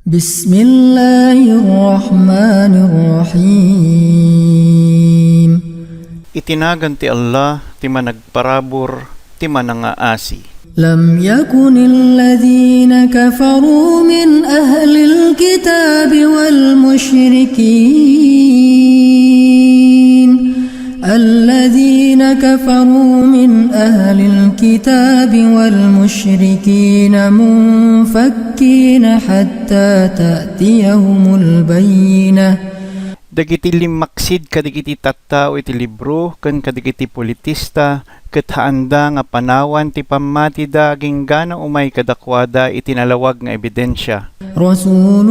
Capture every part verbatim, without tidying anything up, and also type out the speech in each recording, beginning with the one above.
بسم الله الرحمن الرحيم. Iti nagan ti Allah, ti Managparabur, ti Manangaasi. لم يكن الذين كفروا من أهل الكتاب والمشركين الذين كفروا من أهل الكتاب والمشركين منفكين حتى تأتيهم البينة. Dagiti limmaksid kadagiti tattao iti libro ken kadagiti politista ket haanda nga panawan ti pammatida agingga no umay kadakuada iti nalawag nga ebidensia. رسول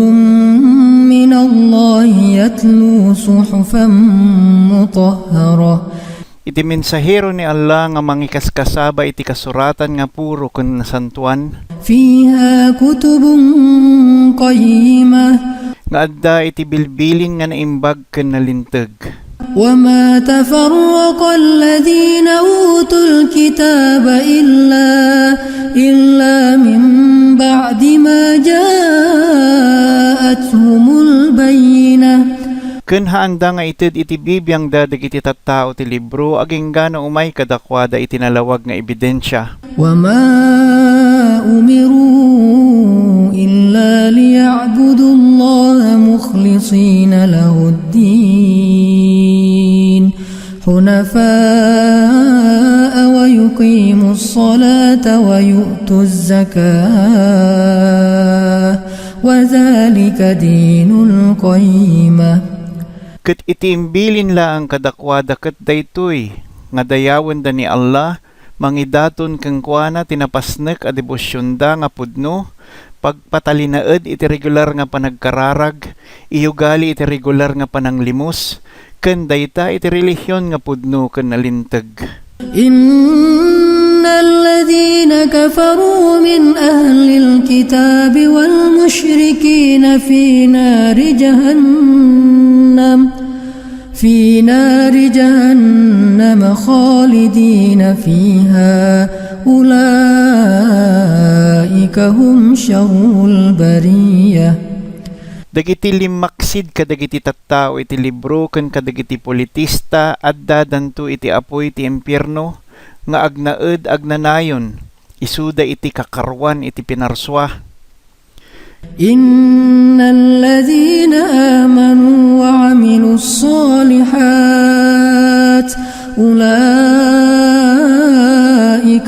من الله يتلو صحفا مطهرة. Iti mensahero ni Allah nga mangikaskasaba iti kasuratan nga puro ken nasantoan. فيها كتب قيمة. Nga adda iti bilbilin nga naimbag ken nalinteg. وما تفرق الذين أوتوا الكتاب إلا إلا من بعد ما جاءتهم البينة. Ken haanda nga ited iti bibiangda dagiti tattao ti libro agingga no umay kadakuada iti nalawag nga ebidensia. وما أمروا إلا ليعبدوا الله مخلصين له الدين حنفاء ويقيموا الصلاة ويؤتوا الزكاة وذلك دين القيمة. Ket iti imbilin laeng kadakuada ket daytoy, nga dayawenda ni Allah, mangidaton kenkuana ti napasnek a debosionda nga pudno, pagpatalinaed iti regular nga panagkararag, iyugali iti regular nga pananglimus, ken dayta iti relihion nga pudno ken nalinteg. إن الذين كفروا من أهل الكتاب والمشركين في نار جهنم في نار جهنم خالدين فيها أولئك هم شر البرية. Dagiti limmaksid kadagiti tattao iti libro ken kadagiti politista addadanto iti apuy ti impierno nga agnaed agnanayon, isuda iti kakaruan iti pinarsua. إن الذين آمنوا وعملوا الصالحات أولئك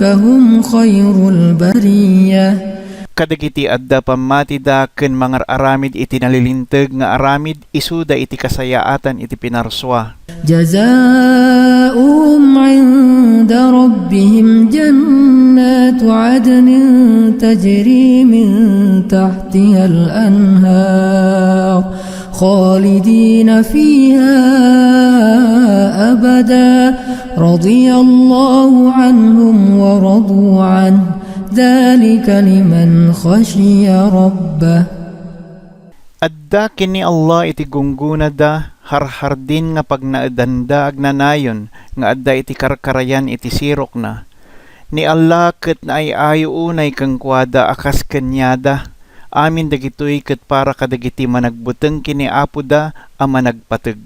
هم خير البرية. Kadagiti adda pammatida ken mangar-aramid iti nalilinteg nga aramid isuda iti kasayaatan iti pinarsua. جزاؤهم عند ربهم جنات عدن تجري من تحتها الأنهار خالدين فيها أبدا رضي الله عنهم ورضوا عنه ذلك لمن خشي ربه. Adda ken ni Allah iti gunggonada, harhardin nga pagnaedanda agnanayon nga adda iti karkarayan iti sirokna. Ni Allah ket naay-ayo unay kenkuada a kas kaniada. Amin dagitoy ket para kadagiti managbuteng ken ni Apoda a managpateg.